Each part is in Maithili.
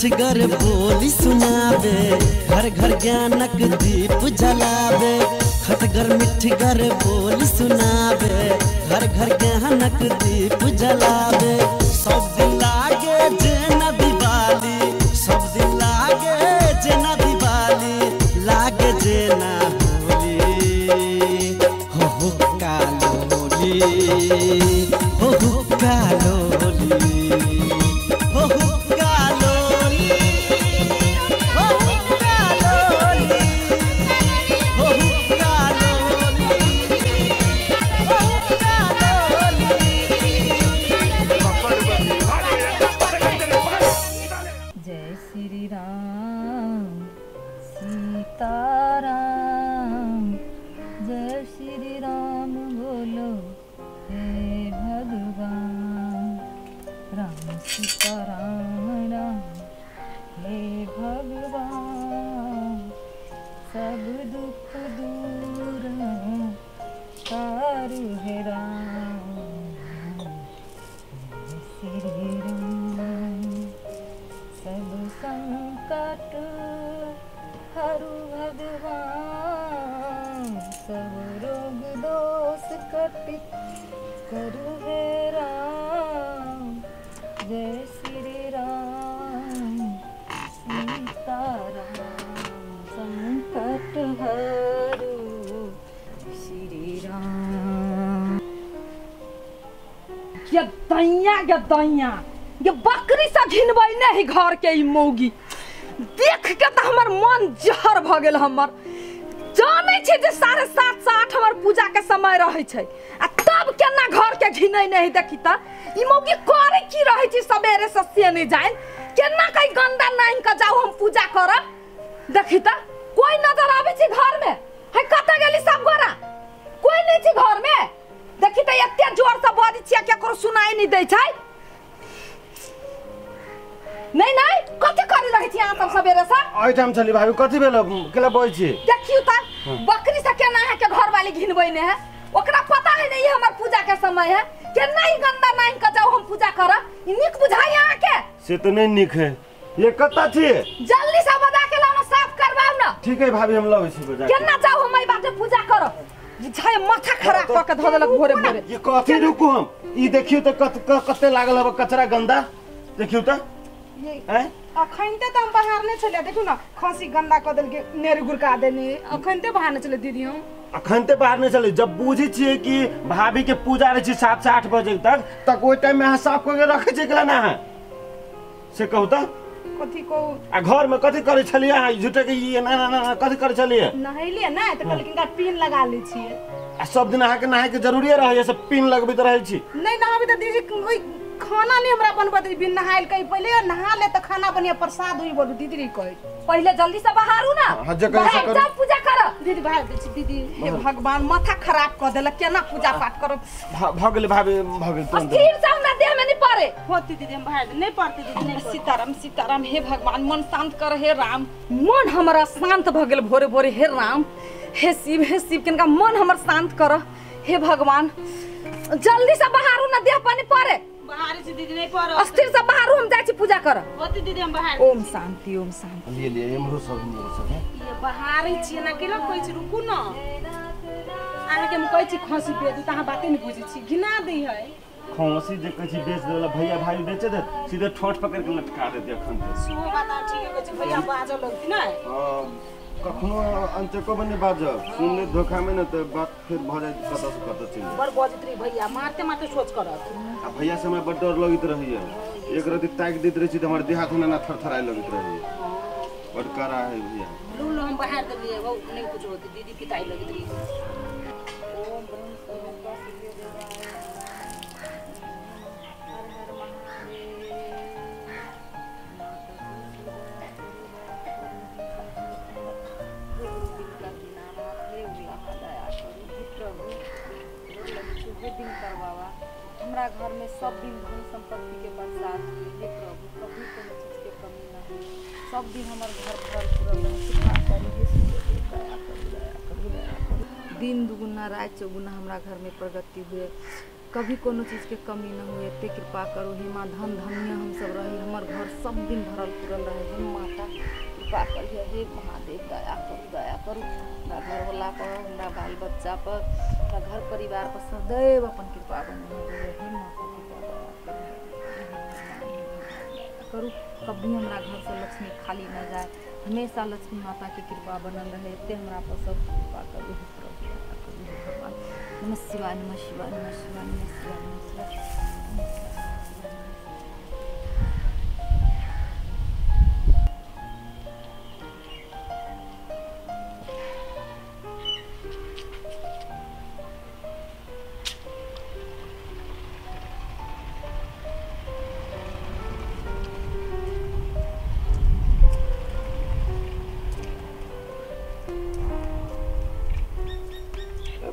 मिठगर बोली सुनावे, घर घर ज्ञानक दीप जलावे। खटगर मिठगर बोली सुनावे, घर घर ज्ञानक दीप जलावे। सब दिन लागे जेना दिवाली, सब दिन लागे जेना दिवाली, लागे जेना होली, हो हो कालोली, हो हो कालोली, हो हो कालोली, हो हो कालोली, हो हो कालोली, हो कालोली। जय श्री राम सीताराम, जय श्री राम बोलो हे भगवान। राम सीताराम राम हे भगवान, सब दुख दूर तारु हे राम। जय श्री राम, सब संकट हरु भगवान, सब रोग दोष कटि करु हे राम। जय श्री राम सीताराम, संकट हरु श्री राम। ये दैया ये दैया ये बकरी से घिनबै नहीं घर के ई मौगी देख के तो हमर मन जहर भ गेल। हमर जानै छै जे 7:30 से 8 हमर पूजा के समय रहै छै, आ तब केना घर के घिनै नहीं देखी त ई मौगी करे की रहै छै सबेरे से से नहीं जान केना कई गंदा नाइन के जाऊ हम पूजा करब। देखी त कोई नजर आबै छै घर में, है कतऽ गेली सब गोरा, कोई नहीं छै घर में। देखी त एते जोर से बजै छियै केकरो सुनाई नहीं दै छै। नहीं नहीं कथी करे रहै छी अहाँ सब सबेरे से? एहिठाम छली भाभी, कथी भेल केला बजै छी? देखियौ त बकरी से केना अहाँ के घर वाली घिनबै ने है, ओकरा पता है नहीं हमर पूजा के समय है, केना ई गंदा नाइन के जाऊ हम पूजा करब। ई नीक बुझाइ अहाँ के? से तो नहीं नीक है। ये कत्ता छी? जल्दी से बजा के लाउ ना, साफ करवाउ ना। ठीक है भाभी, हम लबै छी बजा के। केना जाऊ हम एहि बाटे पूजा करब? बुझाइ माथा खराब क के धऽ देलक भोरे भोरे। ये कथी रुकू हम, ई देखियौ त कते लागल हब कचरा गंदा, देखियौ त। अखनते त हम बहारने छलियै, देखू ना खसी गंदा क देलकै, नेर गुरका देने, अखनते बहारने छलियै दीदी हम। अखनते बहारने छलियै। जब बुझै छियै कि भाभी के पूजा रहै छै 7 से 8 बजे तक, तक ओहि टाइम में अहाँ साफ कऽ के रखै छियै कि ना अहाँ? से कहू त कथी कहू? आ घर में कथी करै छलियै अहाँ? झूठे के ई ना ना ना कथी करै छलियै? नहेलियै ना त कहलखिन हिनका पिन लगा लै छियै। आ सब दिन अहाँ के नहाय के जरूरी रहै से पिन लगबैत रहै छी? नहीं नहाबी त दीदी ओइ खाना नहीं हमरा बनबै दे, बिन नहायल कहीं पहिले नहा ले त खाना बनिया प्रसाद होई बोलू दीदी रे कहे। पहिले जल्दी से बहारू ना, हां जे कहे से करू, जाओ पूजा कर। दीदी बाहर दे छी दीदी, हे भगवान माथा खराब क देलक, केना पूजा पाठ करब? भ गेल भाभी, भ गेल। अस्थिर से हमरा देह में नहीं पड़े। होती दीदी हम बाहर नहीं पड़ते दीदी, नहीं। सीताराम सीताराम, हे भगवान मन शांत कर हे राम। मन हमरा शांत भ गेल भोरे भोरे हे राम, हे शिव हे शिव, किनका मन हमर शांत कर हे भगवान। जल्दी से बहारू ना, देह पानी पड़े। बाहर से दीदी नहीं पड़ो, अस्थिर से बाहर हम जाय छी पूजा कर। होती दीदी हम बाहर। ओम शांति ओम शांति। लिए लिए एमरो सब नियर सब है। ये बाहर ही छी ना केला कहै छी रुकू ना, अहाँ के हम कहै छी खसी बेच दू त अहाँ बाते नहीं बुझै छी, घिना दै है। खसी जे कहै छी बेच देला भैया भाई बेचे दे, सीधे ठोठ पकड़ के लटका दे अखन ते। सुहो बात ठीक है कहै छी भैया बाजऽ लगती ना। हां कखनो अंचको बने बाजब सुन ले धोखा में न त बात फिर भ जाय कत से कत चलि जाय। बड़ बजैत रही भैया, मारते मारते सोच करत। आ भैया से हमरा बड़ डर लगैत रहैया, एक रति ताकि दैत रहै छी त हमर देह हाथ ना थरथराय लगैत रहैया, बड़ कड़ा है भैया। लू लो हम बाहर देलियै, वो नहीं कुछ होती दीदी पिताई लगैत रही। ओम ब्रह्म शिवाय हर हर महादेव। दिनकर बाबा हमरा घर में सब दिन धन संपत्ति के बरसात हुए हे प्रभु, कभी कोनो चीज के कमी ना हो, सब दिन हमर घर भरल पूरल रहे। कृपा करू हे सूर्यदेव, दया करू दया करू दया करू। दिन दुगुना रात चौगुना हमरा घर में प्रगति हुए। कभी कोनो चीज के कमी न हुए, एते कृपा करू हे माँ। धन धन्य हम सब रही, हमर घर सब दिन भरल पुरल रहे हे माता, कृपा करिए हे महादेव, दया करू दया करू हमरा घरवाला पर, हमरा बाल बच्चा पर, हमरा घर परिवार पर सदैव अपन कृपा बने हे माता, कृपा दया करू। कभी हमरा घर से लक्ष्मी खाली न जाए, हमेशा लक्ष्मी माता के कृपा बनल रहे, एते हमरा पर सब कृपा करू हे प्रभु, दया करू हे भगवान। नमः शिवाय नमः शिवाय नमः शिवाय नमः शिवाय नमः शिवाय।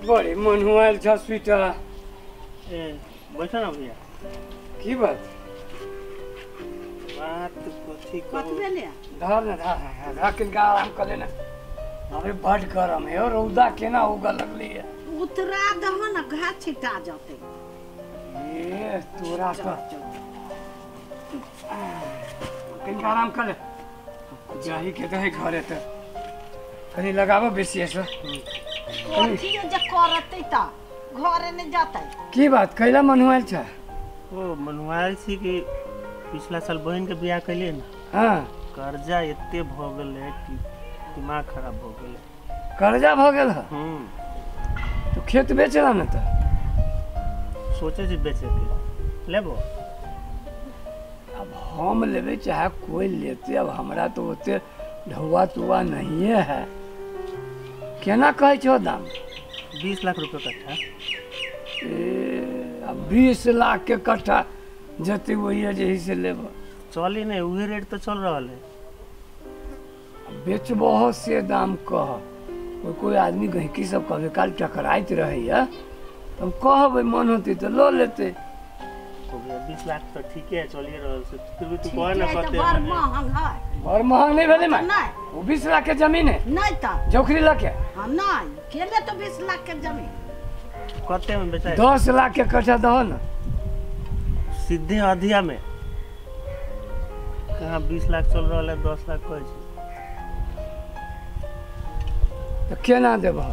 बड़ी मन हुआ छ स्वीटा। ए बैठो ना भैया। की बात? बात कथी कथी भेलै? धार ना धार धार किनका आराम कर लेना। अरे बड गरम है और रौदा केना उगा लगली है। उतरा दहो ना घास छिटा जते। ए तोरा तो किनका आराम कर ले। जाही के तो है घरे त कनी लगाबो बेसी ऐसा। कथी जे करतै त घरे नै जतै। की बात कैला मनुआइल छ? ओ मनुआइल छी कि पिछला साल बहन के बियाह कैलिए ना। हां कर्जा एते भ गेलै कि दिमाग खराब भ गेलै। कर्जा भ गेल? हम तो खेत बेचला न त? सोचे छी बेचे के। लेबो? अब हम लेबे चाहे कोई लेते, अब हमरा तो ओते ढौआ तुआ नहीं है। केना कहै छो दाम? 20 लाख रुपये कट्ठा। ए अब 20 लाख के कट्ठा जते वही है जही से लेब। चली नहीं वही रेट तो चल रहा है। बेचबो से दाम कह। कोई कोई आदमी गहिकी सब कभी काल टकराइत रहे है हम कहबै मन होते तो ल लेते। 20 लाख तो ठीक है चलिए रहल से। फिर भी तू कह ना कते बड़ महंग है। बड़ महंग नहीं भेलै मां? नहीं वो 20 लाख के जमीन है। नहीं त जोखरी लाख के? हां नहीं केले तो 20 लाख के जमीन कते में बेचाई? 10 लाख के कट्ठा दहो ना सीधे अधिया में। कहां 20 लाख चल रहल है 10 लाख कहै छी त केना देबह?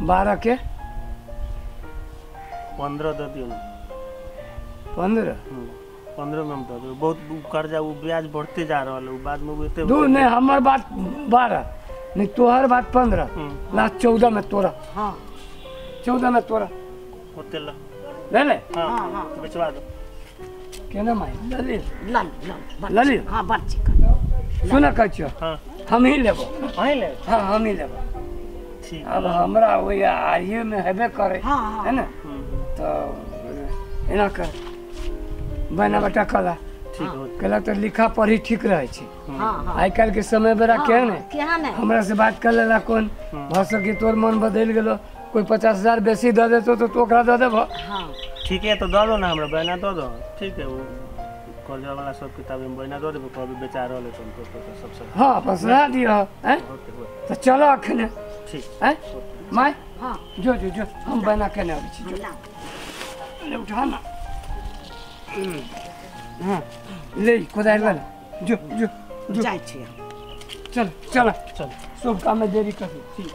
12 के 15 दे दियो ना। 15? 15 में हम दे देबै। बहुत कर्जा वो ब्याज बढ़ते जा रहल है, बाद में वो एते दू नहीं हमर बात 12 नहीं तोहर बात 15 लास्ट 14 में तोरा। हां 14 में तोरा ओते ल ले ले। हां हां बेचवा दो। केना माई ले ले ल ल। हां बच्ची सुन कहै छियौ। हां हम ही लेबो। अहीं लेबै? हां हम ही लेबो। ठीक। अब हमरा ओइ आइए में हेबे करे है ना, तो एना कर बना बटा कला। ठीक हो कला तो लिखा पढ़ी ठीक रहे छी। हां आइ काल्हि के समय बेरा केहन है? केहन है? हमरा से बात कर लेला कोन भ सकी तोर मन बदल गेलो, कोई 50,000 बेसी दे देतो तो ओकरा दे देबो। हां ठीक है तो दऽ दो ना हमरा बना दऽ दो। ठीक है वो कर्जा वाला सब किताब में बना दऽ देबो, कभी बेचा रहल है तो पैसा सब सब। हां पसरा दियो हैं तो चलो अखने। ठीक हैं my? हां जो जो जो हम बना के ने आबै छी। जो ले उठा ना। हाँ ले कोदारि ले जो जो जो जाइ छी। चल चल चल शुभ काम में देरी कर। ठीक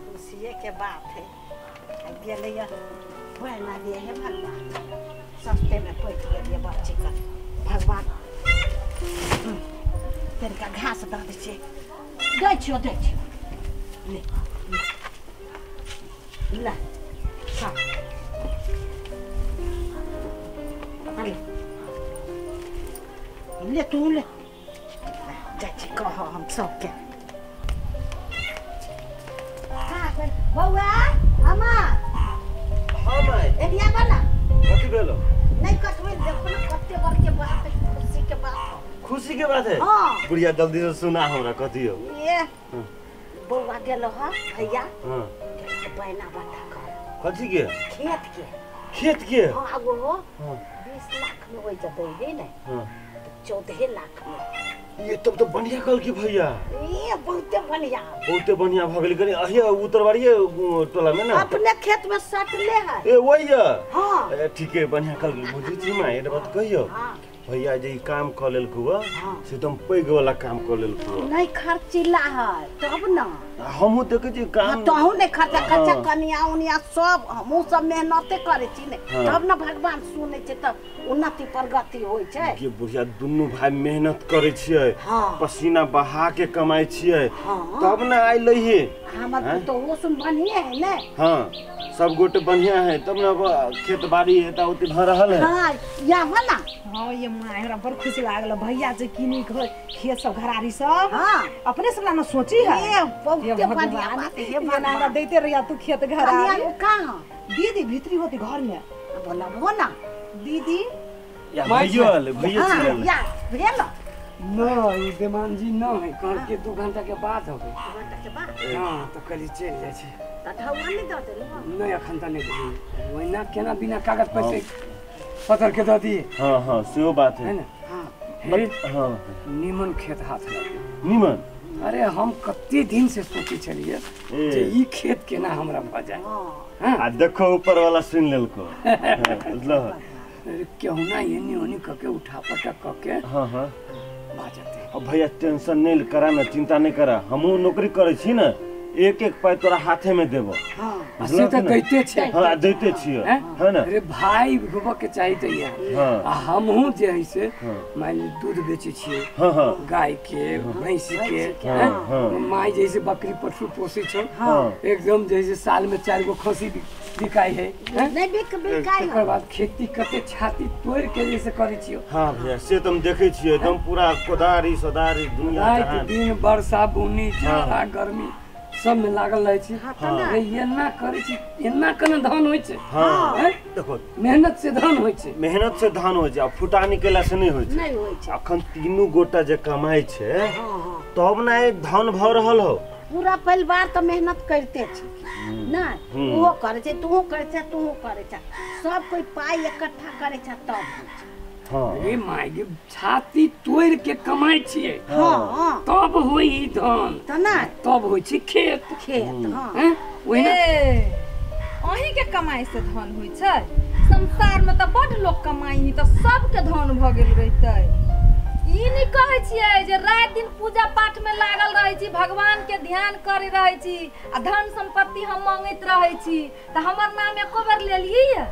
खुशिये के बात है आ गेलै बना दिए हे भगवान, सस्ते में पैठ गेलियै बच्ची का भगवान। तनिका घास दऽ दै छियै, दै छियौ दै छियौ ले ले खा ले तू ले जाइ छी कह हम सबके। बौआ अमा। हां माई एरिया बना। कथी भेलो? नहीं कथी देखो ना कते बड़ के बात है, खुशी के बात। खुशी के बात है? हां बुढ़िया जल्दी से सुना हमरा कथी हो। ये बौआ गेलो ह भैया। हां बहना बता कर। कथी के? खेत के। खेत के? हां वो 20 लाख में हो जतै है ने। हां तो 14 लाख में। ये तब तो बढ़िया कल की भैया। ये बहुते बढ़िया, बहुते बढ़िया भ गेल। कनी अहिया उतरवाड़िए टोला में ना अपने खेत में सटले है। ए वही है। हां ठीक है, बढ़िया कल बुझी छी मां, एक बात कहियो। हां भैया जे ई काम क लेलकु से एकदम पैघ वाला काम क लेलकु। नहीं खर्चीला है तब ना हमहु देखै छी काम। तहु नहीं खर्चा खर्चा कनिया उनिया सब हमहु सब मेहनते करै छी ने, तब ना भगवान सुनै छै तब उन्नति प्रगति होइ छै। ये बुढ़िया दुनू भाई मेहनत करै छियै, पसीना बहा के कमाइ छियै, तब ना आइलै हे। हमर पुतोहु सुन बढ़िया है ने। हां सब गोटे बढ़िया है तब ना खेत बाड़ी है त ओते भ रहल है। हां या ना। हां ये मां हमरा बड़ खुशी लागल भैया जे किनी खेत सब घरारी सब। हां अपने सब ना सोची है। ये बहुते बढ़िया बात है, हमरा देते रहिया तू खेत घरारी। कनिया कहां दीदी भीतरी होती घर में बोलाबो ना दीदी। या भैयो आले, भैयो चलल या भेल न ई देमान जी न है कर के 2 घंटा के बाद होबे। 2 घंटा के बाद? हां त कली चल जाय छै। त ढौआ नहीं दऽ देलु? नहीं अखन त नहीं देली, ओहिना केना बिना कागज पैसे पत्र के दऽ दिए। हां हां सेहो बात है ना। हां हां निमन खेत हाथ लगे निमन। अरे हम कते दिन से सोचे छलिए जे ई खेत केना हमरा भ जाए। हां आ देखो ऊपर वाला सुन लेलको, बुझलो केहुना एनी ओनी कके उठा पटक कके। हां हां भ जते। अब भैया टेंशन नहीं करा ना, चिंता नहीं करा, हमहु नौकरी करै छी ना, एक एक पाई तोरा हाथे में देबो। हां से त दैते छै। हां दैते छियै है ना। अरे भाई होबो के चाही त ये। हां आ हमहु जे है से मान ली दूध बेचै छियै। हां हां गाय के भैंस के। हां माई जैसे बकरी पशु पोसै छै। हां एकदम जैसे साल में 4 गो खसी बिकाई है। नहीं बिक बिकाई। तकर बाद खेती कते छाती तोड़ के जैसे करै छियो। हां भैया से तुम देखै छियै एकदम पूरा कोदारी सदारी दुनिया रात दिन वर्षा बुनी जाड़ा गर्मी सब में लागल रहै छी। अरे एना करै छी एना केना धन होइ छै। हां देखो मेहनत से धन होइ छै, मेहनत से धन होइ छै, आ फुटानी केला से नहीं होइ छै। नहीं होइ छै। अखन तीनू गोटा जे कमाइ छै तब ना एक धन भ रहल हो। पूरा परिवार तो मेहनत करते छै ना, ओहो करै छै तूहो करै छै तूहो करै छै, सब कोई पाई इकट्ठा करै छै तब होइ छै। हां अरे माय गे छाती तोड़ के कमाइ छियै। हां तब होई धन त ना तब होइ छै खेत खेत। हां हैं ओहिना अहीं के कमाई से धन होइ छै। संसार में त बड लोग कमाई त सबके धन भ गेल रहतै। ई नहीं कहै छियै जे रात दिन पूजा पाठ में लागल रहै छी, भगवान के ध्यान करी रहै छी आ धन संपत्ति हम मांगैत रहै छी त हमर नाम एको बेर लेलियै?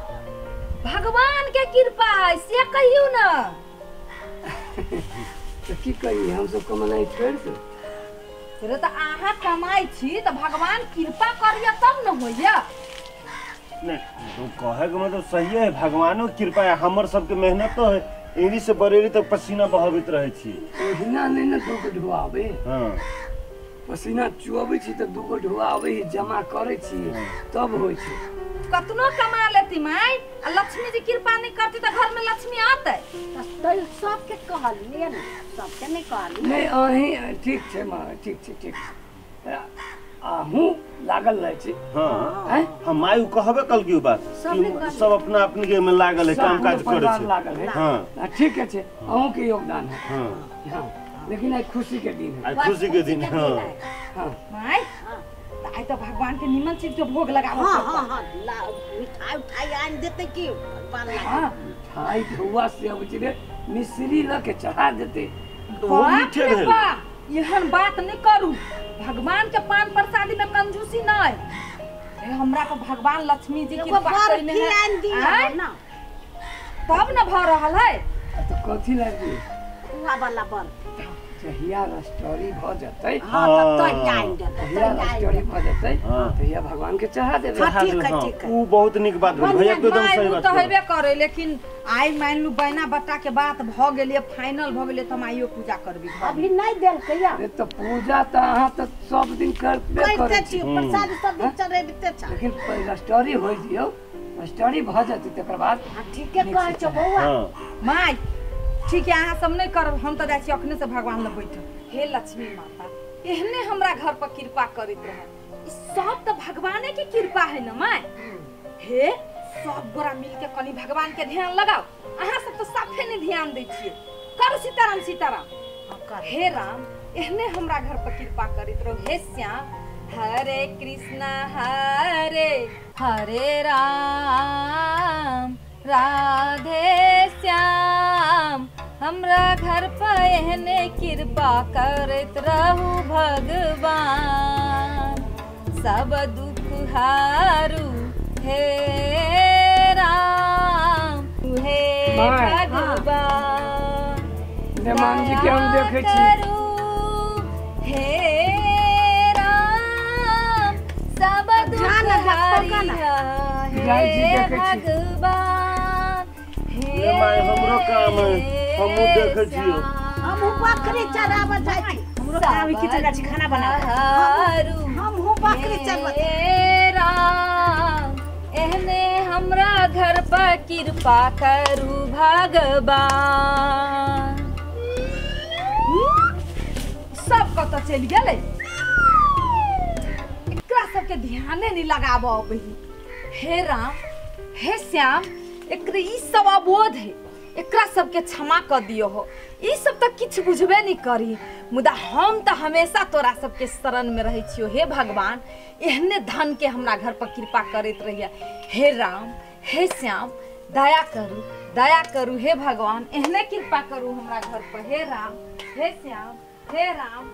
भगवान के कृपा है से कहियौ ना। त की कही हम सब कमाई छोड़ दे रे त अहाँ कमाई छी त भगवान कृपा करिया तब न होइया। नहीं तो कहे के मतलब सही है, भगवानो कृपा है, हमर सबके मेहनत तो है, एरी से बरेली तक पसीना बहावित रहे छी। ओहिना नहीं ना 2 गो ढुआबे। हां पसीना चुआबै छी त 2 गो ढुआबै जमा करै छी तब होइ छै। कतनो कमा लेती माई आ लक्ष्मी जी कृपा नहीं करती त घर में लक्ष्मी आते। त सबके कहलिए ने, सबके नहीं कहलिए। नहीं अहीं ठीक छै मां, ठीक छै ठीक छै, अहूँ लागल रहै छी। हां हम माई कहबे कल की बात सब अपना अपने के में लागल है, काम काज करै छै। हां ठीक है छै, अहूँ के योगदान है। हां हां लेकिन आज खुशी के दिन है, आज खुशी के दिन। हां हां माई आइ त भगवान के निमन चीज के भोग लगाबो। हां हां हां मिठाई उठाई आन देते की भगवान लागे। हां मिठाई धुआ से अब जे मिश्री ल के चढ़ा देते तो मीठे भेल। एहन बात नहीं करू, भगवान के पान प्रसादी में कंजूसी नहीं। ए हमरा को भगवान लक्ष्मी जी कृपा करने है ना तब न भ रहल है। तो कथि लागी खुआ वाला बर्फी जहिया रस्टोरी भ जतै। हां तब तो आइन देतै, रस्टोरी भ जतै तहिया भगवान के चढ़ा देबै। हां ठीक है ठीक है, उ बहुत नीक बात भेल भैया, एकदम सही बात। त हेबे करे, लेकिन आई मान लू बैना बट्टा के बात भ गेलिए, फाइनल भ गेलिए त हम आइयो पूजा करबी। अभी नहीं देलकै अरे त पूजा त अहाँ त सब दिन करबे करै छी, प्रसाद सब दिन चढ़ेबते छ, लेकिन रस्टोरी होई दियौ, रस्टोरी भ जतै तकर बाद। हां ठीके कहै छौ बौआ। हां माई ठीक है, अहाँ सब नहीं करब, हम तो जाइ छी अखने से भगवान लग बैठब। हे लक्ष्मी माता एहने हमरा घर पर कृपा करैत रहे, ई सब तो भगवाने के कृपा है न माय। हे सब गोरा मिल के कनी भगवान के ध्यान लगाओ, अहाँ सब तो साफे नहीं ध्यान दै छियै। करू सीताराम सीताराम। हे राम एहने हमरा घर पर कृपा करैत रहो। हे श्याम हरे कृष्णा हरे हरे राम राधे श्याम हमरा घर पर एहने कृपा करैत रहू भगवान। सब दुख हारू हे राम हे भगवान। देवान जी के हम देखे छी। हे राम सब दुख हारी हे भगवान। हे my हमरो काम है, हमहु देखे छियो। हमहु बकरी चराबऽ जाइ छी। हमरो काम है किचन गाछी खाना बनाबऽ। हमहु बकरी चराबऽ। हे राम एहने हमरा घर पर कृपा करू भगवान। सब कतऽ चलि गेलै, एकरा सबके ध्याने नहीं लगाबऽ अबही। हे राम हे श्याम एकरे ई सब अबोध है, एकरा सबके क्षमा कर दियो हो। ई सब तऽ किछु बुझबे नहीं करी, मुदा हम तऽ हमेशा तोरा सबके शरण में रहै छियो। हे भगवान एहने धन के हमरा घर पर कृपा करैत रहिए। हे राम हे श्याम दया करू दया करू। हे भगवान एहने कृपा करू हमरा घर पर। हे राम हे श्याम हे राम।